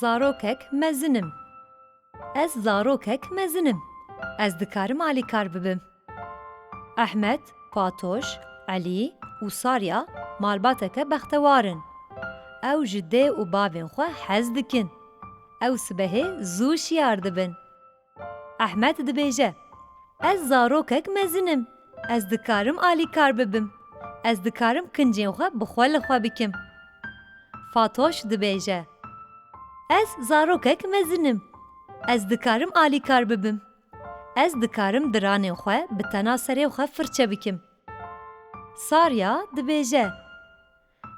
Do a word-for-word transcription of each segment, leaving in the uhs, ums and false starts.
Zarokek mezin im. Ez zarokek mezin im. Ez dikarim alîkar bibim. Ehmed, Fatoş, Elî û Sarya malbateke bextewar in. Ew ji dê û bavên xwe hez dikin. Ew sibehê zû şiyar dibin. Ehmed dibêje, Ez zarokek mezin im. Ez dikarim alîkar bibim. Ez dikarim kincên xwe bi xwe li xwe bikim. Fatoş dibêje, Ez zarokek mezin im. Ez dikarim alîkar bibim. Ez dikarim diranên xwe bi tena serê xwe firçe bikim. Sarya dibêje,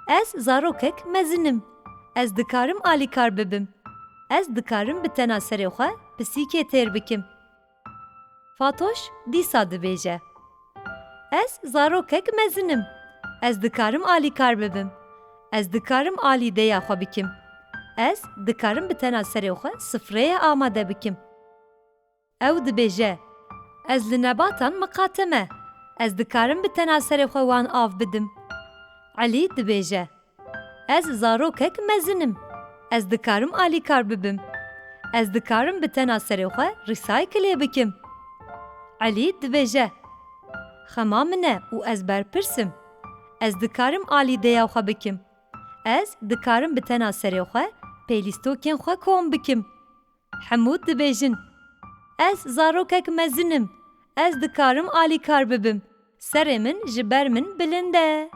Ez zarokek mezin im. Ez dikarim alîkar bibim. Ez dikarim bi tena serê xwe pisîkê têr bikim. Fatoş dîsa dibêje, Ez zarokek mezin im. Ez dikarim alîkar bibim. Ez dikarim alî dêya xwe bikim. Ez dikarim bi tena serê xwe sifreyê amade bikim. Ew dibêje, Ez li nebatan miqate me. Ez dikarim bi tena serê xwe wan av bidim. Elî dibêje, Ez zarokek mezin im. Ez dikarim alîkar bibim. Ez dikarim bi tena serê xwe recyclê bikim. Elî dibêje, Xema min e û ez berpirs im. Ez dikarim alî dêya xwe bikim. Ez dikarim bi tena serê xwe pêlîstokên xwe kom bikim. Hemû dibêjin, Ez zarokek mezin im. Ez dikarim alîkar bibim. Serê min ji ber min bilind e.